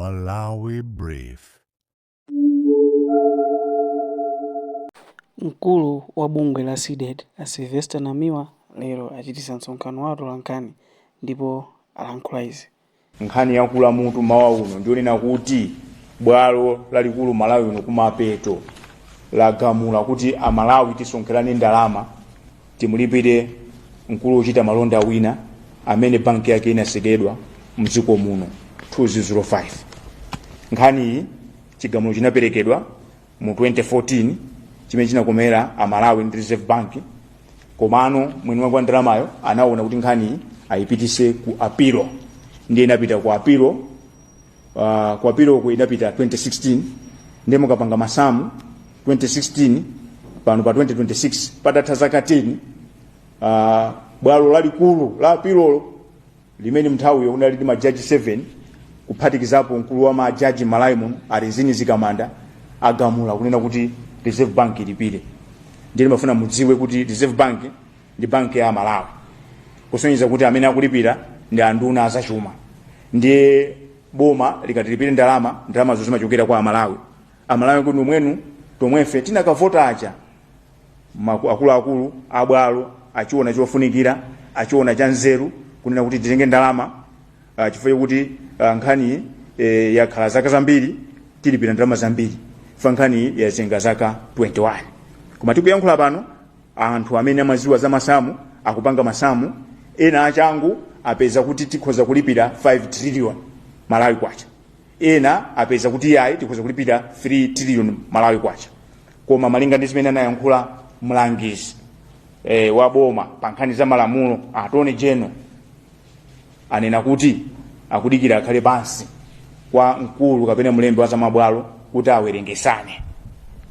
Malawi Brief. Mkulu wa bungwe la Cdedi a Sylvester Namiwa lero achititsa msonkhano wa atolankhani ndipo alankhula izi. Nkhani yakula mutu mawa uno ndionena kuti bwalo lalikulu Malawi uno kumapeto lagamula kuti Amalawi tisonkherane ndalama timulipire mkulu wochita malonda wina amene banki yake inasekedwa mdziko muno 2005. Nkhani iyi, chigamulo chinaperekedwa mu 2014 chimene chinakomera Amalawi ndi Reserve Bank, komano mwini wake wa ndalamayo anaona kuti nkhani ayipitise ku apilo, ndiye inapita ku apilo. Ku apilo ku inapita 2016, ndiye mukapanga masamu, 2016 pano pa 2026, patatha zaka 10, bwalo lalikulu la apilolo limene mnthawiyo kunali ndi majaji 7 kuphatikizapo mkulu wa majaji Malawi muno a Rizine Mzikamanda agamula kunena kuti Reserve Bank ilipire. Ndiye ndimafuna mudziwe kuti Reserve Bank ndi banki ya Malawi, kusonyeza kuti amene akulipira ndi anduna azachuma. Ndiye boma likatilipire ndalama, ndalamazo zimachokera kwa Amalawi. Amalawi kuti nomwenu tomwefe tinakavota aja. Akuluakulu abwalo achiona chofunikira, achiona cha nzeru kunena kuti titenge ndalama, chifukwa chokuti nkhani yakhala zaka zambiri, tilipira ndalama zambiri fa nkhani yazenga zaka 21. Koma tikuyankhula pano, anthu amene amaziwa za masamu akupanga masamu ena achangu, apeza kuti tikhoza kulipira 5 trillion Malawi kwacha, ena apeza kuti yayi, tikhoza kulipira 3 trillion Malawi kwacha. Koma malinga ndi zimene anayankhula mlangizi wa boma pa nkhani za malamulo, Attorney General, anena kuti akudikira akhale pansi kwa mkulu kapena mlembi wa zamabwalo kuti awerengesane.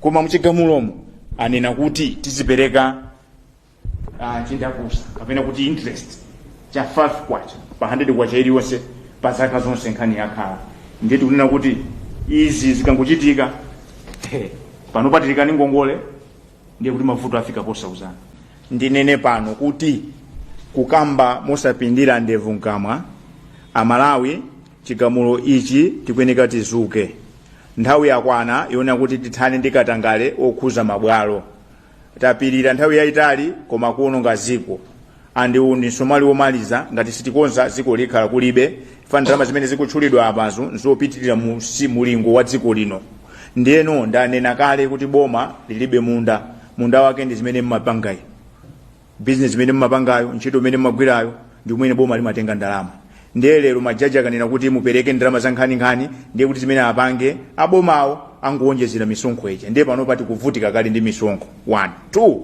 Koma muchigamulomo anena kuti tizipereka chindapusa kapena kuti interest cha 5 kwacha pa 100 kwacha iliyonse pa zaka zonse nkhani yakhala. Ndiye tikunena kuti izi zikangochitika pano patilikani ngongole, ndiye kuti mavuto afika posauzana. Ndinene pano kuti kukamba mosapindira ndevu mkamwa, Amalawi, chigamulo ichi tikuyeneka tizuke. Nthawi yakwana yonena kuti tithane ndi katangale okhuza mabwalo. Tapirira nthawi yayitali koma kuononga ziko, and uwu ndi msomali womaliza. Ngati sitikonza, ziko likhala kulibe fa ndalama zimene zikutchulidwa apazo nzopitirira mu si mulingo wa dziko lino. Ndiyeno ndanena kale kuti boma lilibe munda. Munda wake ndi zimene mmapangayo, business imene mmapangayo, ntchito imene mmagwirayo, ndi kumene boma limatenga ndalama. Ndiye lero majaji akanena kuti mupereke ndalama za nkhaninkhani, ndiye kuti zimene apange abomawo anguwonjezera misonkho ija. Ndiye pano pati kuvutika kale ndi misonkho. 1 2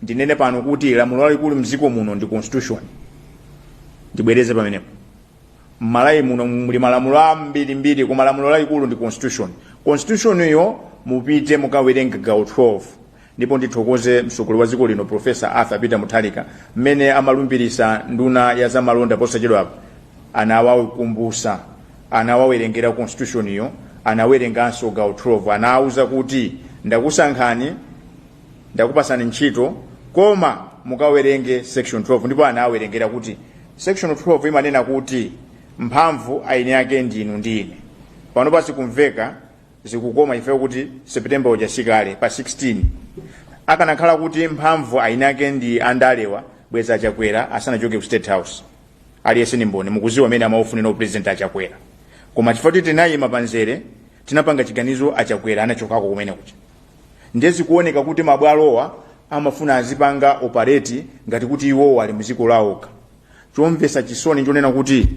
Ndinene pano kuti lamulo lalikulu mdziko muno ndi Constitution. Ndibwereze pamenepo, Mmalawi muno muli malamulo ambirimbiri, koma lamulo lalikulu ndi Constitution. Constitution iyo mupite mukawerenge gawo 12. Ndipo ndithokoze mtsogoleri wa dziko lino, Professor Arthur Peter Mutharika, mmene amalumbirisa nduna ya zamalonda posachedwapa, anawakumbusa, anawawerengera Constitution iyo, anawerenganso gawo 12. Anawuza kuti ndakusankhani, ndakupasani ntchito, koma mukawerenge section 12. Ndipo anawerengera kuti section 12 imanena kuti mphamvu aini ake ndinu ndi ine. Pano pasi kumveka zikukoma ife kuti September uja sikale pa 16. Akanakhala kuti mphamvu aini ake ndi andalewa, bweza Achakwera asanachoke ku State House. Aliyense ni mboni, mukuziwa amene amaufunira president Achakwera. Koma chifukwa kuti tinayima panzere, tinapanga chiganizo, Achakwera anachokako kumene kuja. Ndiye zikuoneka kuti mabwalowa amafuna azipanga operate ngati kuti iwowo ali mdziko lawoka. Chomvetsa chisoni nchonena kuti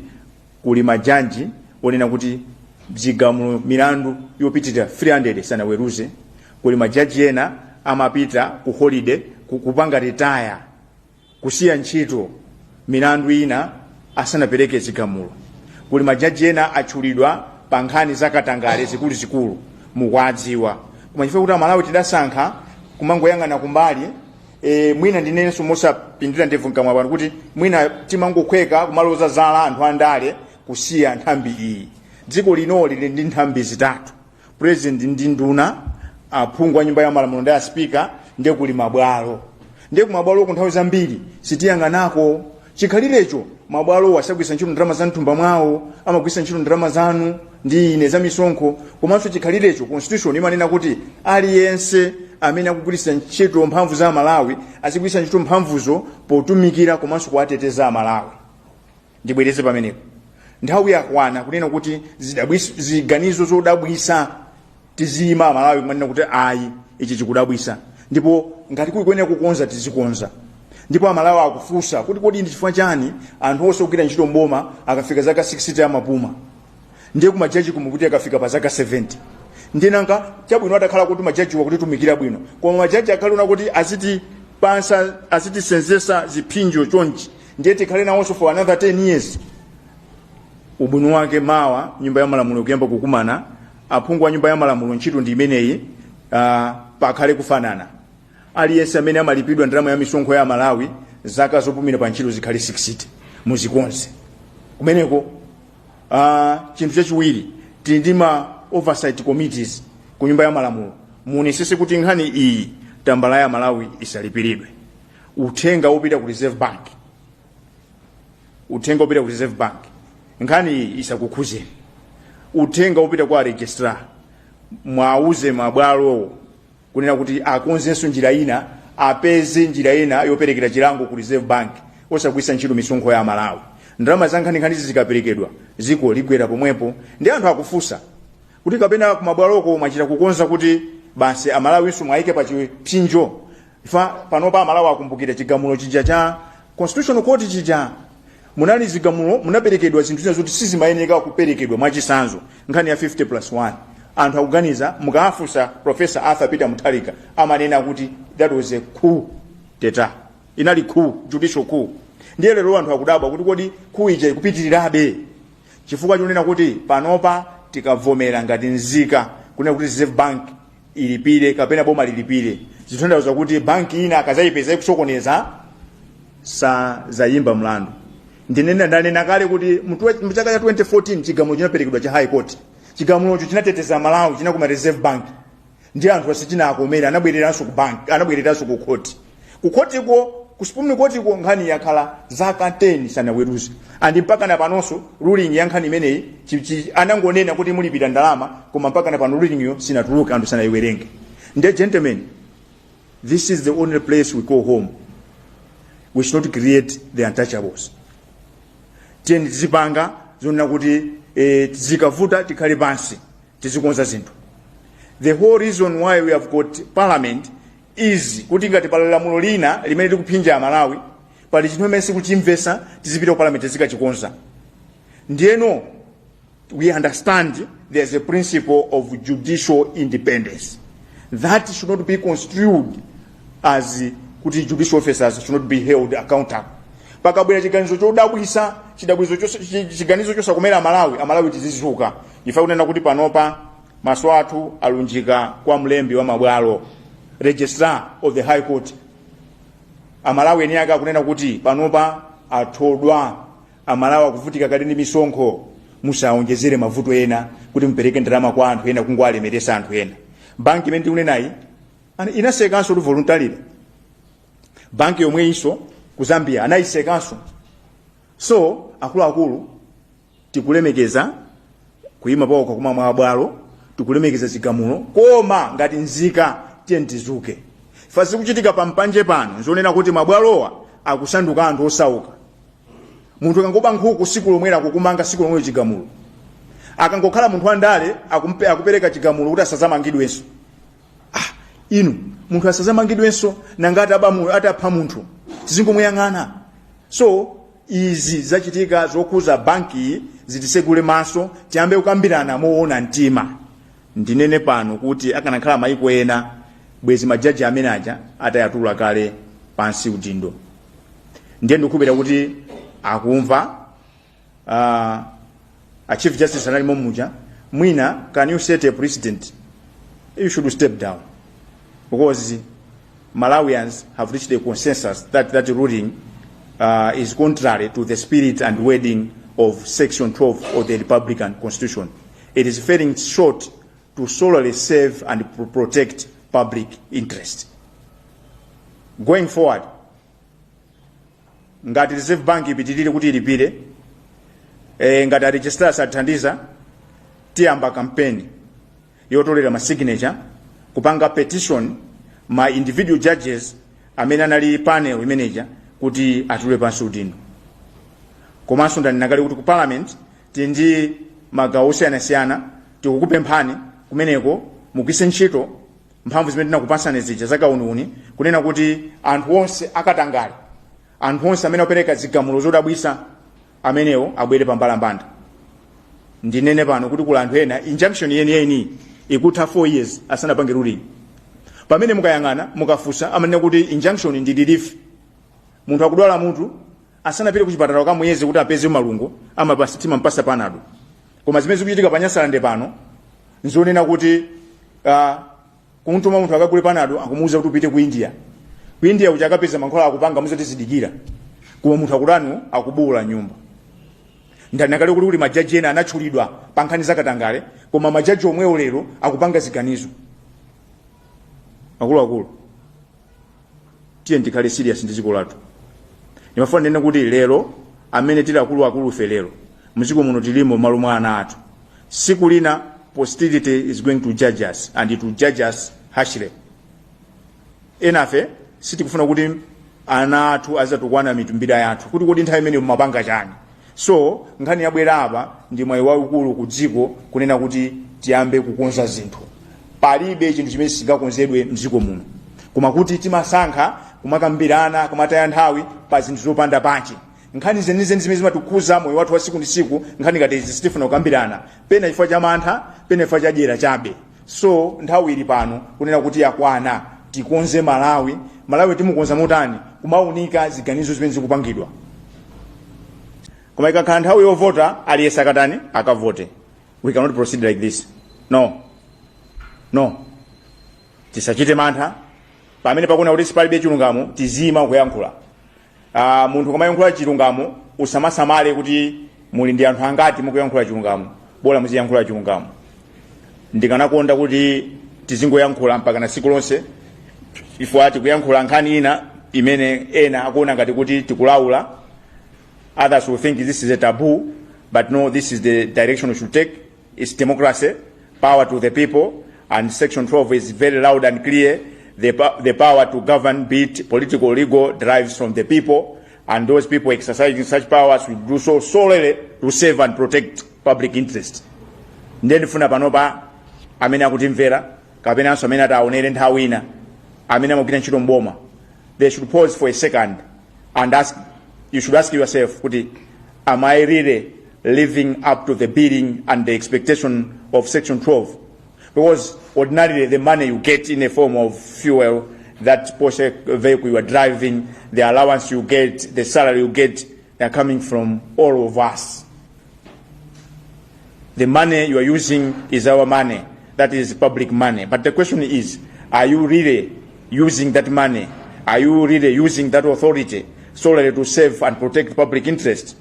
kuli majaji onena kuti zigamulo milandu yopitirira 300 sanaweruze. Kuli majaji ena amapita ku holiday, kupanga retire, kusiya ntchito, milandu ina asanapereke zigamulo. Kuli majaji ena atchulidwa pa nkhani zakatangale zikuluzikulu, mukwadziwa. Koma chifukwa kuti Amalawi tidasankha kumangoyang'ana kumbali, mwina ndinenso mosapindira ndevu mkamwa pano kuti mwina timangokhweka kumaloza zala anthu andale, kusiya nthambi iyi. Dziko lino lili ndi nthambi zitatu: president ndi nduna, aphungu a Nyumba ya Malamulo ndi a speaker, ndiye kuli mabwalo. Ndiye kumabwalo ku nthawi zambiri sitiyang'anako. Chikhalirecho mabwalo asagwisa ntchito ndalama za mthumba mwawo, amagwisa ntchito ndalama zanu ndi ine za misonkho. Komanso chikhalirecho constitution imanena kuti aliyense amene akugwiritsa ntchito mphamvu za Malawi azigwiritsa ntchito mphamvuzo potumikira komanso kuwateteza Amalawi. Ndibwereze pamenepo, nthawi yakwana kunena kuti ziganizo zodabwisa tiziyima Amalawi kumanena kuti ayi, ichi chikudabwisa, ndipo ngati kuli kuyenera kukonza, tizikonza. Ndipo Amalawi akufunsa kuti kodi ndi chifukwa chani anthu onse ogwira ntchito mboma akafika zaka 60 amapuma, ndiye kumajaji kumukuti akafika pa zaka 70? Ndiye nanga chabwino atakhala kuti majaji wakutitumikira bwino, koma majaji akhale kuti aziti pansa, azitisenzesa ziphinjo chonchi, ndiye tikhale nawonso for another 10 years? Ubwino wake mawa Nyumba ya Malamulo kuyamba kukumana, aphungu a Nyumba ya Malamulo, ntchito ndi imeneyi. Pakhale kufanana. Aliyense amene amalipidwa ndalama ya misonkho ya Malawi, zaka zopumira pa ntchito zikhale 60. Muzikonze kumeneko. Chinthu chachiwiri, tili ndi ma oversight committees ku Nyumba ya Malamulo. Muonesese kuti nkhani iyi, tambala ya Malawi isalipiridwe. Uthenga wopita ku Reserve Bank, uthenga wopita ku Reserve Bank, nkhani iyi isakukhuzeni. Uthenga wopita kwa registrar, mwauze mabwalo kunena kuti akonzenso njira ina, apeze njira ina yoperekera chilango ku Reserve Bank, osagwiritsa ntchito misonkho ya Malawi. Ndalama za nkhaninkhanizi zikaperekedwa, ziko ligwera pomwepo. Ndi anthu akufunsa kuti kapena kumabwaloko mwachita kukonza kuti basi Amalawinso mwayike pa chipsinjo? Fa panopa Amalawi akumbukira chigamulo chija cha Constitutional Court chija. Munali zigamulo, munaperekedwa zinthu zina zoti sizimayeneka kuperekedwa. Mwachisanzo, nkhani ya 50 plus 1. Anthu akuganiza, mukafunsa Professor Arthur Peter Mutharika, amanena kuti that was a coup d'etat, inali coup, judicial coup. Ndiye lero anthu akudabwa kuti kodi coup ija ikupitirirabe? Chifukwa chonena kuti panopa tikavomera ngati nzika kunena kuti Reserve Bank ilipire kapena boma lilipire, zikutanthauza kuti banki ina akazayipeza ikusokoneza sazayimba mlandu. Ndinena, ndanena kale kuti mu chaka cha 2014 chigamulo chinaperekedwa cha High Court. Chigamulocho chinateteza Malawi, chinakoma Reserve Bank ndi anthu asichinakomera, anabwereranso ku bank, anabwereranso ku court. Ku court-ko, ku Supreme Court ko, nkhani yakhala zaka 10 sanaweruze, and mpaka na panonso ruling ya nkhani imeneyi anangonena kuti mulipira ndalama, koma mpaka na pano ruling yo sinatuluka, anthu sanayiwerenge. Ndiye gentlemen, this is the only place we call home. We should not create the untouchables. Tiyeni tizipanga zonena kuti zikavuta tikhale pansi, tizikonza zinthu. The whole reason why we have got parliament is kuti ngati pali lamulo lina limene likuphinja Amalawi, pali chinthu imene sikuchimvesa, tizipita ku parliament, tizikachikonza. Ndiyeno we understand there's a principle of judicial independence that should not be construed as kuti judicial officers should not be held accountable. Pakabwera chiganizo chodabwisa, chidabwizo chiganizo chosakomera Amalawi, Amalawi tizizuka. Ife kunena kuti panopa maso athu alunjika kwa mlembi wa mabwalo, registrar of the High Court. Amalawi eni ake akunena kuti panopa athodwa. Amalawi akuvutika kale ndi misonkho, musaonjezere mavuto ena kuti mupereke ndalama kwa anthu ena, kungoalemeresa anthu ena. Banki imene tikunenayi inasekanso kuti voluntarily. Banki yomweyinso ku Zambia anayisekanso. So akuluakulu, tikulemekeza kuyima pawokha kuma mwa bwalo, tikulemekeza zigamulo, koma ngati nzika tiye tizuke. Fa zikuchitika pampanje pano nzonena kuti mabwalowa akusanduka anthu osauka. Munthu akangoba nkhuku siku lomwera akukumanga siku lomwero, chigamulo. Akangokhala munthu wandale, akupereka chigamulo kuti asazamangidwenso. Ah, inu, munthu asazamangidwenso nangati atapha munthu tizingomuyang'ana? So izi zachitika zokhuza banki zitisegule maso, tiyambe kukambirana moona mtima. Ndinene pano kuti akanakhala maiko ena, bwezi majaji amene aja atayatula kale pansi udindo. Ndiye ndikukhulupirira kuti akumva. A Chief Justice analimo muja mwina, can you set a precedent? You should step down because Malawians have reached a consensus that that ruling is contrary to the spirit and wording of section 12 of the Republican Constitution. It is falling short to solely serve and protect public interest. Going forward, Ngati Reserve Bank ipitirire kuti ilipire, ngati a registrar sathandiza, tiyamba kampeni yotolera ma signature, kupanga petition ma individual judges amene anali panel imeneja kuti atule pansi udindo. Komanso ndanena kale kuti ku Parliament tili ndi magawo osiyanasiyana. Tikukupemphani kumeneko mugwiritse ntchito mphamvu zimene tinakupasani zija zakauniuni, kunena kuti anthu onse akatangale, anthu onse amene apereka zigamulo zodabwisa, amenewo abwere pa mbalambanda. Ndinene pano kuti kula anthu ena injunction yeniyeni ikutha 4 years asanapange ruling. Pamene mukayang'ana, mukafunsa, amanena kuti injunction ndi relief. Munthu akudwala mutu, asanapite kuchipatala kamuyeze kuti apeze malungo, amapasa, timampasa Panado. Koma zimene zikuchitika pa Nyasalande pano nzonena kuti kumtuma munthu akagule Panado, akumuwuza kuti upite ku India. Ku India kuja akapeza mankhwala akupanga, muzati zidikira, koma munthu akutani? Akubuwula nyumba. Ndanena kale kuti kuli majaji ena anatchulidwa pa nkhani zakatangale, koma majaji omwewo lero akupanga ziganizo. Akuluakulu, tiye tikhale serious ndi dziko lathu. Ndimafuna ndinene kuti lero amene tili akuluakulu fe lero mdziko muno, tilimo malo mwa ana athu. Siku lina posterity is going to judge us, and it will judge us harshly. Enafe sitikufuna kuti ana athu azatukwana mitumbira yathu kuti kodi nthawi imene mumapanga chani? So nkhani yabwera apa ndi mwayi waukulu ku dziko kunena kuti tiyambe kukonza zinthu. Palibe chinthu chimene singakonzedwe mdziko muno, koma kuti timasankha kumakambirana, kumataya nthawi pa zinthu zopanda pache. Nkhani zenizeni zimene zimatikhuza moyo wathu wa siku ndi siku, nkhani ngati izi sitifuna kukambirana, pena chifukwa cha mantha, pena chifukwa cha dyera chabe. So nthawi ili pano kunena kuti yakwana, tikonze Malawi. Malawi timukonza motani? Kumaunika ziganizo zimene zikupangidwa. Koma ikakhala nthawi yovota, aliyense akatani? Akavote. We cannot proceed like this. No, no, tisachite mantha. Pamene pakuona kuti sipalibe chilungamo, tizima kuyankhula. Munthu kamayankhula chilungamo, usamasamale kuti muli ndi anthu angati mukuyankhula chilungamo, bola muziyankhula chilungamo. Ndikanakonda kuti tizingoyankhula mpaka na tsiku lonse, chifukwa tikuyankhula nkhani ina imene ena akuona ngati kuti tikulaula. Others will think this is a taboo, but no, this is the direction we should take. It's democracy, power to the people, and section 12 is very loud and clear: the power to govern, be it political or legal, derives from the people, and those people exercising such powers will do so solely to save and protect public interest. Ndiye ndifuna panopa amene akutimvera kapenanso amene ataonere nthawi ina, amene amagwira ntchito mboma, they should pause for a second and ask, you should ask yourself kuti, am I really living up to the billing and the expectation of section 12? Because ordinarily the money you get in a form of fuel, that Porsche vehicle you are driving, the allowance you get, the salary you get, they are coming from all of us. The money you are using is our money. That is public money. But the question is, are you really using that money? Are you really using that authority solely to save and protect public interest?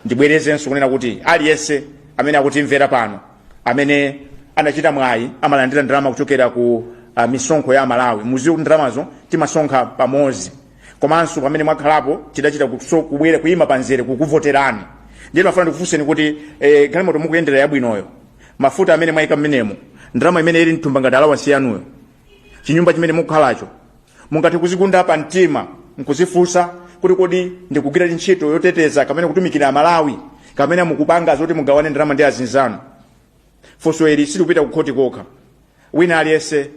Ndibwerezenso kunena kuti aliyense amene akutimvera pano, amene anachita mwayi amalandira ndalama kuchokera ku misonkho ya Malawi, muziwe kuti ndalamazo timasonkha pamodzi. Komanso pamene mwakhalapo, tidachita kubwera kuyima panzere kukuvoterani. Ndiye mafuna ndikufunseni kuti galimoto mukuyendera yabwinoyo, mafuta amene mwayika mmenemo, ndalama imene ili mthumba ngati allowance yanuyo, chinyumba chimene mukukhalacho, mungathe kuzigunda pa mtima nkuzifunsa kuti kodi ndikugwira ntchito yoteteza kapena kutumikira Malawi, kapena mukupanga zoti mugawane ndalama ndi azinzanu? Funso ili silikupita ku khoti kokha. Wina aliyense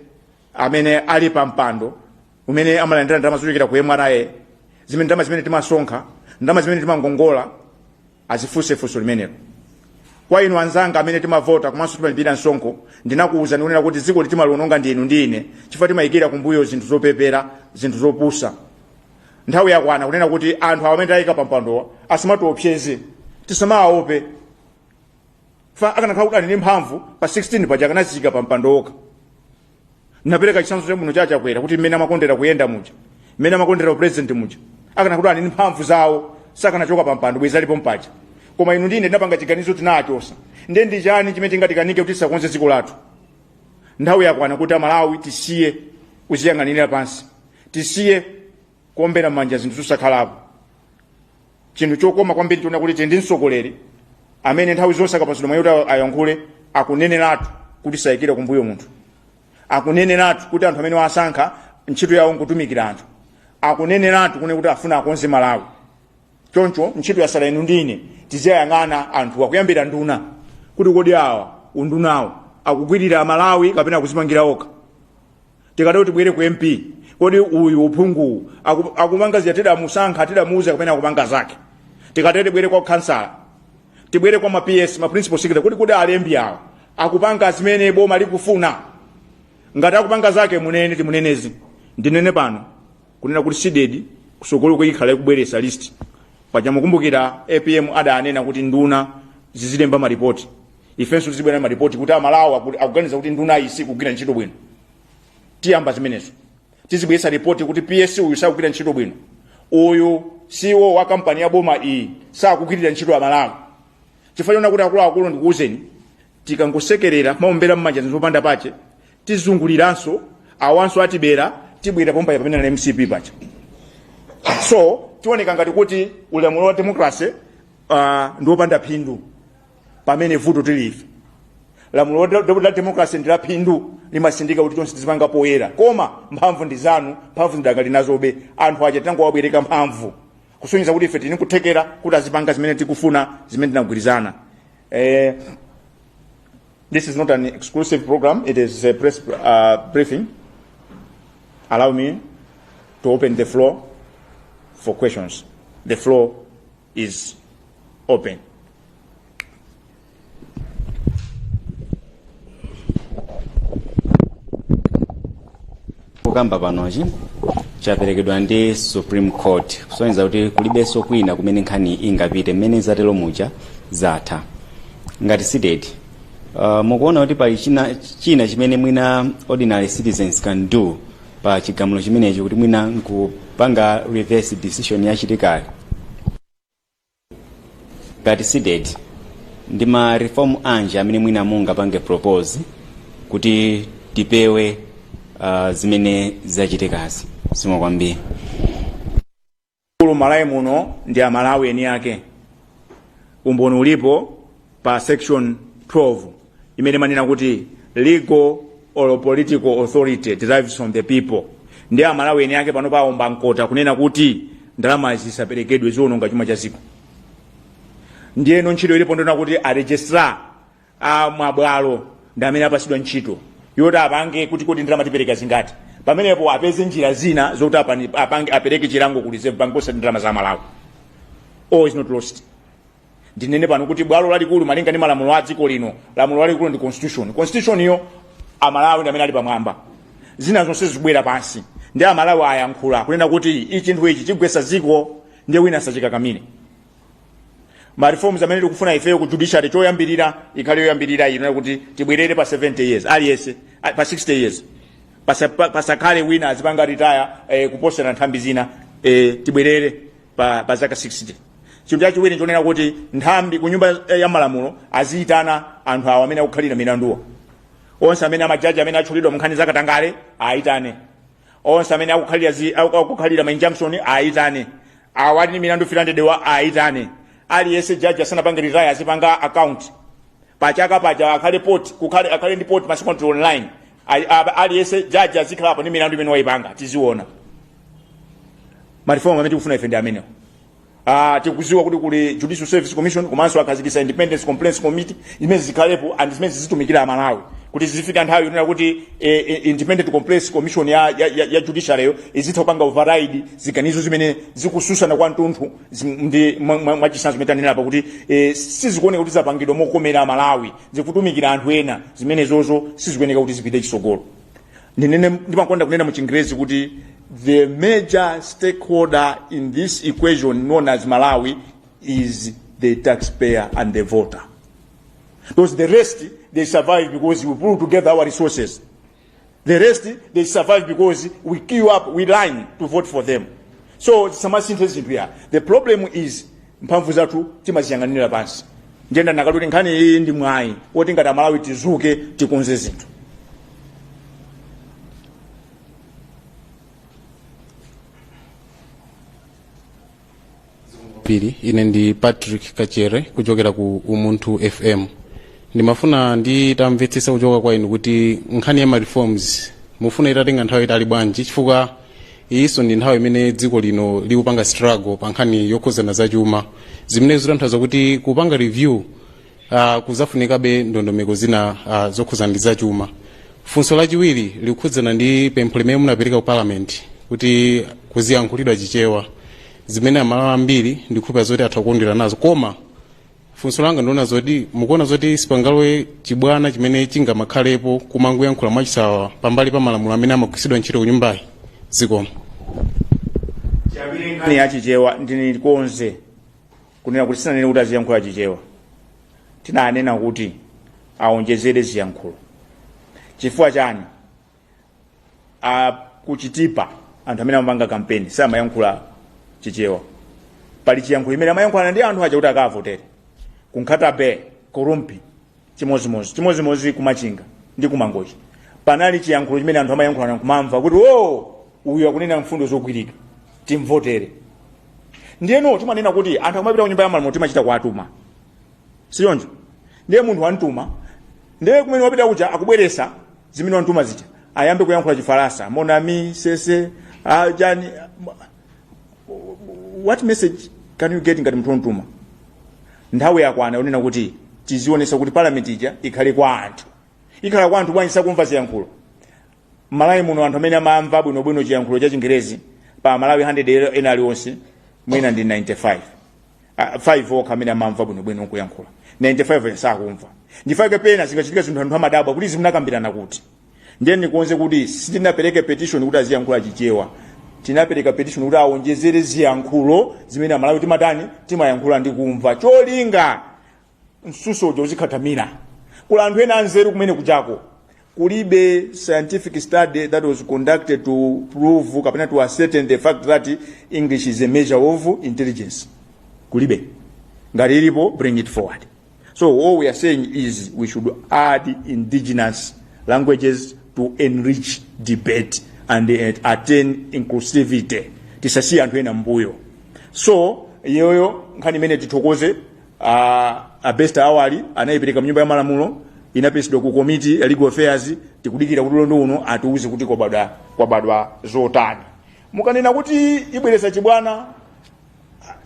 amene ali pa mpando umene amalandira ndalama zochokera ku MRA, zimene ndalama zimene timasonkha, ndalama zimene timangongola, azifunse funso limenelo. Kwa inu anzanga amene timavota komanso timalipira msonkho, ndinakuwuzani kunena kuti dziko timaliononga ndi inu ndi ine, chifukwa timayikira kumbuyo zinthu zopepera, zinthu zopusa. Nthawi yakwana kunena kuti anthu awa amene tayika pa mpandowa asamatiopseze, tisamawaope. Fa akanakhala kuti ali ndi mphamvu, pa 16 paja akanazika pa mpando wokha. Napereka chitsanzo chabwino cha Chakwera, kuti mmene amakondera kuyenda muja, mmene amakondera president muja, akana kuti ali ndi mphamvu zawo, sakanachoka pa mpando, bwezi alipo mpaja. Koma inu ndine tinapanga chiganizo, tinachosa. Ndiye ndi chani chimene tingatikanike kuti tisakonze dziko lathu? Nthawi yakwana kuti Amalawi tisiye kuziyang'anira pansi, tisiye kuombera manja zinthu zosakhalapo. Chinthu chokoma kwambiri tiona kuti tili ndi mtsogoleri amene nthawi zonse akapatsidwa mwayi kuti ayankhule, akuneneratu kuti sayikira kumbuyo munthu, akuneneratu kuti anthu amene wasankha ntchito yawo nkutumikira anthu, akuneneratu kune kuti afuna akonze Malawi. Choncho ntchito yasala inu ndi ine, tiziyayang'ana anthu akuyambira nduna kuti kodi awa undunawo akugwirira Malawi kapena akuzipangira okha. Tikatero tibwere ku MP, kodi uyu uphungu akupanga zija tidamusankha, tidamuuza, kapena akupanga zake? Tikatero tibwere kwa kansala, tibwere kwa ma PS, ma principal secretary, kodi alembi awa akupanga zimene boma likufuna? Ngati akupanga zake, munene, timunenezi. Ndinene pano kunena kuti CDEDI kusogolo ikhala ikubweretsa list. Paja mukumbukira APM adanena kuti nduna zizilemba maripoti, ifenso tizibwera maripoti kuti Amalawi akuganiza kuti nduna iyi sikugwira ntchito bwino. Tiyamba zimenezo, tizibweretsa ripoti kuti PS uyu sakugwira ntchito bwino, uyu CEO wa kampani ya boma iyi sakugwirira ntchito Amalawi. Chifukwa chona kuti akuluakulu, ndikuwuzeni, tikangosekerera kumaombera mmanja zinthu zopanda pache, tizunguliranso, awanso atibera, tibwera pompaya pamene na MCP pacha. So tioneka ngati kuti ulamuliro wa democracy ndi wopanda phindu, pamene vuto tili ife. Lamulo la democracy ndi la phindu, limasindika kuti tonse tizipanga poyera, koma mphamvu ndi zanu, mphamvu zidakali nazobe. Anthu aja tinangowabwereka mphamvu kusonyeza kuti ife tili kuthekera kuti azipanga zimene tikufuna, zimene tinagwirizana. This is not an exclusive program, it is a press briefing. Allow me to open the floor for questions. The floor is open. Kukamba panochi chaperekedwa ndi Supreme Court, kusonyeza kuti kulibenso kwina kumene nkhani ingapite. Mmene zatero muja, zatha. Ngati CDEDI, mukuona kuti pali china chimene mwina ordinary citizens can do pa chigamulo chimenechi kuti mwina nkupanga reverse decision yachitikayo? Ngati CDEDI, ndi ma reform anji amene mwina mungapange propose kuti tipewe zimene zachitikazi? Zikomo kwambiri. Kulu Malawi muno ndi Amalawi eni ake. Umboni ulipo pa section 12 imene manena kuti legal or political authority derives from the people. Ndi Amalawi eni ake pano paomba mkota kunena kuti ndalama zisaperekedwe, ziononga chuma cha dziko. Ndiyeno ntchito ilipo ndona kuti a registrar a mabwalo ndi amene apasidwa ntchito yoti apange kuti kodi ndalama tipereka zingati. Pamenepo apeze njira zina zokuti apereke chilango ku Reserve Bank, osati ndalama za Malawi. All is not lost. Ndinene pano kuti bwalo lalikulu malinga ndi malamulo a dziko lino, lamulo lalikulu ndi constitution. Constitution iyo Amalawi ndi amene ali pamwamba, zina zonse zikubwera pansi. Ndi Amalawi ayankhula kunena kuti ichi chinthu ichi chigwetsa dziko, ndiye wina asachikakamire. Ma reforms amene tikufuna ifeyo ku judiciary, choyambirira ikhale yoyambirira ino kuti tibwerere pa 70 years aliyense, pa 60 years. Pasakhale wina azipanga retire kuposera nthambi zina, tibwerere pa zaka 60. Chinthu chachiwiri nchonena kuti nthambi ku nyumba ya malamulo aziyitana anthu awo amene akukhalira milanduwo onse, amene amajaji amene atchulidwa mu nkhani zakatangale ayitane onse, amene akukhalira ma injunction ayitane, awa ali ndi milandu 300 wa ayitane aliyense. Jaji asanapange retire azipanga account pachaka paja, akhale pot kukhale akhale ndi pot masiku anthu online. Aliyense jaji azikhalapo ndi milandu imene wayipanga, tiziona. Ma reform amene tikufuna ife ndi amenewo. Tikuziwa kuti kuli Judicial Service Commission, komanso akhazikitsa Independence Complaints Committee imene zikhalepo and zimene zizitumikira Amalawi kuti zizifika nthawi yonena kuti Independent Complaints Commission ya judiciary yo izitha kupanga override ziganizo zimene zikususana kwa mtunthu ndi mwachitsanzo zimene tanena apa kuti sizikuoneka kuti zapangidwa mokomera Amalawi, zikutumikira anthu ena, zimenezozo sizikuoneka kuti zipite chitsogolo. Ndinene, ndimakonda kunena mu Chingerezi kuti the major stakeholder in this equation known as Malawi is the taxpayer and the voter, because the rest, they survive because we pull together our resources. The rest, they survive because we queue up, we line to vote for them. So tisamasinthe zinthu ya. The problem is mphamvu zathu timaziyang'anira pansi. Ndiyenda nakati kuti nkhani iyi ndi mwayi woti ngati Amalawi tizuke, tikonze zinthu. Phiri. Ine ndi Patrick Kachere kuchokera ku Umunthu FM. Ndimafuna nditamvetsetsa kuchoka kwa inu kuti nkhani ya ma reforms mufuna itatenga nthawi itali bwanji, chifukwa iyinso ndi nthawi imene dziko lino likupanga struggle pa nkhani yokhuzana zachuma, zimene zikutanthauza kuti kupanga review kuzafunikabe ndondomeko zina zokhuzana ndi zachuma. Funso lachiwiri likukhudzana ndi pempho limene munapereka ku Parliament kuti kuziyankhulidwa Chichewa, zimene Amalawi ambiri ndikukhulupirira zoti atha kukondwera nazo. Koma funso langa ndiona zoti mukuona zoti sipangalowe chibwana chimene chingamakhalepo kumangoyankhula mwachisawa pambali pa malamulo amene amagwiritsidwa ntchito ku nyumbayi? Zikomo. Nkhani ya Chichewa, ndinikonze kunena kuti sinanene kuti aziyankhula Chichewa. Tinanena kuti aonjezere ziyankhulo. Chifukwa chani? Kuchitipa anthu amene amapanga kampeni samayankhula Chichewa. Pali chiyankhulo imene amayankhulana ndi anthu aja kuti akavotere. Ku Nkhata Bay, ku Rumphi, chimozimozi, chimozimozi kuMachinga ndi kuMangochi, panali chiyankhulo chimene anthu amayankhulana kumamva kuti, "O, uyu akunena mfundo zogwirika, timvotere." Ndiyeno timanena kuti anthu akamapita ku Nyumba ya Malamulo timachita kuatuma, siyonjo? Ndiye munthu wantuma, ndiye kumene wapita kuja akubweresa zimene wantuma zija, ayambe kuyankhula Chifaransa, "Mon ami, sese jani." What message can you get ngati munthu wontuma? Nthawi yakwana yonena kuti tizionesa kuti Parliament ija ikhale kwa anthu. Ikhala kwa anthu bwanji sakumva ziyankhulo? Malawi muno anthu amene amamva bwinobwino chiyankhulo cha Chingerezi, pa Malawi 100 ena aliwonse mwina ndi 95, 5 okha amene amamva bwinobwino nkuyankhula, 95 sakumva. Ndifake pena zingachitika zinthu anthu amadabwa kuti zimunakambirana kuti. Ndiye ndikuonze kuti sitinapereke petition kuti aziyankhula Chichewa. Tinapereka petition kuti aonjezere ziyankhulo zimene Amalawi timatani, timayankhula ndi kumva, cholinga msuso uja uzikhatamira. Kula anthu ena anzeru kumene kujako. Kulibe scientific study that was conducted to prove kapena to ascertain the fact that English is a measure of intelligence. Kulibe. Ngati ilipo, bring it forward. So all we are saying is we should add indigenous languages to enrich debate and attain inclusivity. Tisasiye anthu ena mbuyo. So iyoyo nkhani imene tithokoze a Best Awali, anayipereka mnyumba ya malamulo, inapesedwa ku Committee ya Legal Affairs. Tikudikira kuti ulendo uno atiuze kuti kwabadwa zotani. Mukanena kuti ibweresa chibwana,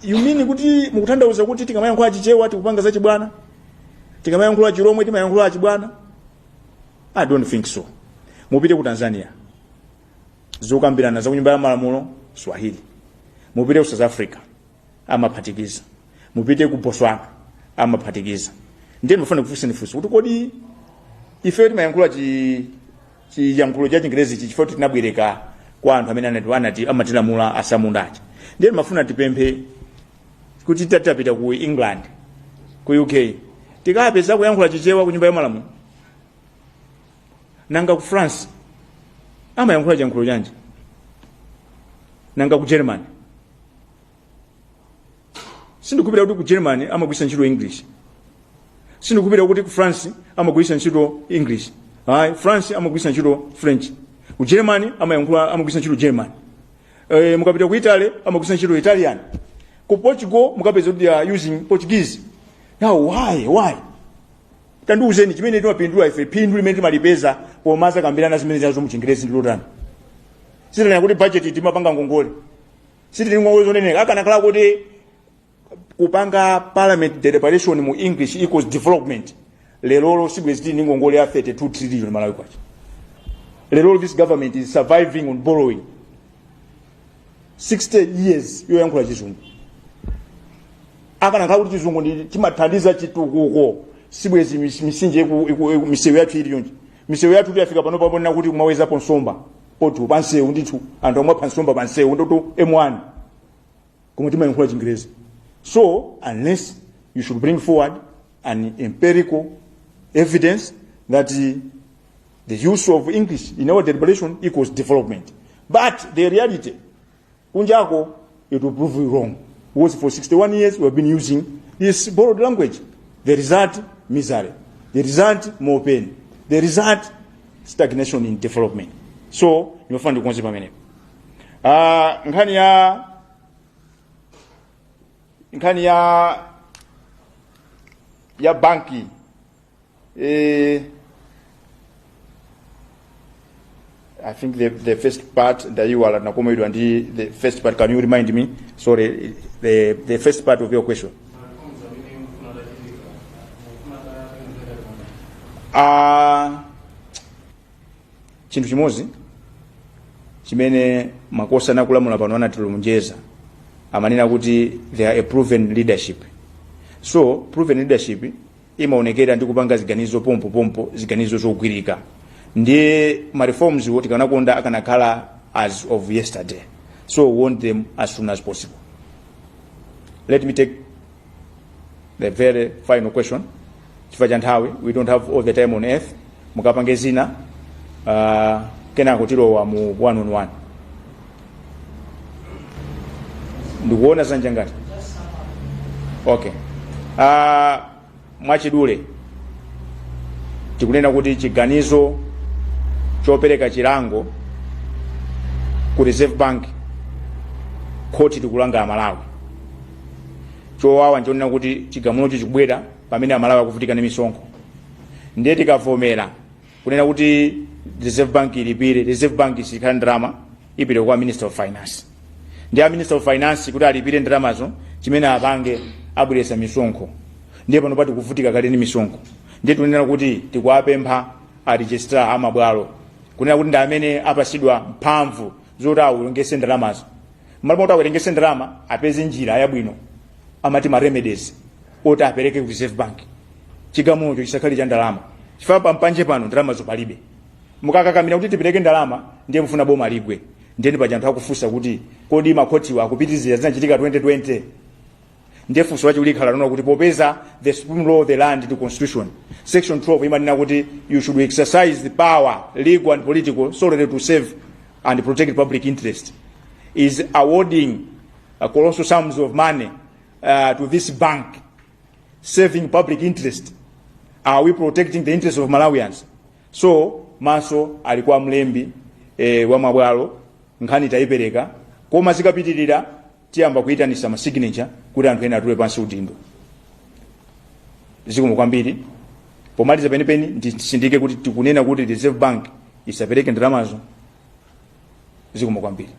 you mean kuti mukutanthauza kuti tikamayankhula Chichewa tikupanga za chibwana, tikamayankhula Chilomwe timayankhula chibwana? I don't think so. Mupite ku Tanzania, zokambirana za kunyumba ya malamulo Swahili. Mupite ku South Africa, amaphatikiza. Mupite ku Botswana, amaphatikiza. Ndiye ndimafuna kufunsani funso kuti kodi ife timayankhula chiyankhulo cha Chingerezi ichi chifukwa tinabwereka kwa anthu amene anati amatilamula asamundachi? Ndiye ndimafuna tipemphe kuti tatapita ku England, ku UK, tikapeza kuyankhula Chichewa ku nyumba ya malamulo? Nanga ku France amayankhula chiyankhulo chanji? Nanga ku Germany? Sindikupita kuti ku Germany amagwiritsa ntchito English, sindikupita kuti ku France amagwiritsa ntchito English. Hayi, France amagwiritsa ntchito French, ku Germany amayankhula, amagwiritsa ntchito German. Mukapita ku Italy amagwiritsa ntchito Italian, ku Portugal mukapeza kuti they are using Portuguese. Now why? Tandiuzeni chimene timapindula ife, phindu limene timalipeza pomaza kambirana zimene zazo mu Chingerezi ndi lotani? Sitinena kuti budget timapanga ngongole, sitili ngongole zoneneka. Akanakhala kuti kupanga parliament deliberation mu English equals development, lerolo sibwezi tili ndi ngongole ya 32 trillion Malawi kwacha. Lerolo this government is surviving on borrowing. 60 years yoyankhula Chizungu. Akanakhala kuti Chizungu ndi chimathandiza chitukuko, sibwezi misinje misewu yathu ili yonje. Misewu yathu yafika pano paponena kuti kumawezapo nsomba potu pansewu ndithu, anthu amwapha nsomba pansewu ndoto M1, koma timayankhula Chingerezi. So unless you should bring forward an empirical evidence that the use of English in our deliberation equals development, but the reality kunjako, it will prove you wrong, because for 61 years we have been using this borrowed language. The result, misery. The result, more pain. The result, stagnation in development. So ndimafuna ndikonze pamenepo. Nkhani ya Nkhani ya banki, I think the first part ndayiwala, nakomedwa ndi the first part. Can you remind me? Sorry, the first part of your question. Chinthu chimodzi chimene makosana akulamula pano anatilonjeza, amanena kuti they are a proven leadership. So proven leadership imaonekera ndi kupanga ziganizo pompopompo, ziganizo zogwirika. Ndiye ma reforms wo tikanakonda akanakhala as of yesterday, so we want them as soon as possible. Let me take the very final question chifukwa cha nthawi. We don't have all the time on earth. Mukapange zina, kenako tilowa mu one on one. Ndikuona zanja ngati okay. Mwachidule tikunena kuti chiganizo chopereka chilango ku Reserve Bank, khoti likulanga Amalawi. Chowawa nchonena kuti chigamulocho chikubwera pamene Amalawi akuvutika ndi misonkho. Ndiye tikavomera kunena kuti Reserve Bank ilipire, Reserve Bank sikhala ndalama, ipite kwa Minister of Finance. Ndi a Minister of Finance kuti alipire ndalamazo, chimene apange, abweretsa misonkho. Ndiye pano pati kuvutika kale ndi misonkho. Ndiye tikunena kuti tikuwapempha a Registrar amabwalo kunena kuti ndi amene apasidwa mphamvu zoti awerengese ndalamazo. M'malo moti awerengese ndalama, apeze njira yabwino, amati ma remedies, oti apereke ku Reserve Bank. Chigamulocho chisakhale cha ndalama, chifukwa pampanje pano ndalamazo palibe. Mukakakamira kuti tipereke ndalama, ndiye mufuna boma ligwe. Ndiye paja anthu akufunsa kuti kodi makhotiwa akupitizira zinachitika 2020? Ndiye funso lachiwiri likhala lona kuti popeza the supreme law of the land, the Constitution, section 12 imanena kuti you should exercise the power, legal and political, solely to serve and protect public interest, is awarding colossal sums of money to this bank serving public interest? Are we protecting the interest of Malawians? So maso ali kwa mlembi wa mabwalo. Nkhani tayipereka, koma zikapitirira tiyamba kuyitanisa ma signature kuti anthu ena atule pansi udindo. Zikomo kwambiri. Pomaliza penipeni ndisindike kuti tikunena kuti Reserve Bank isapereke ndalamazo. Zikomo kwambiri.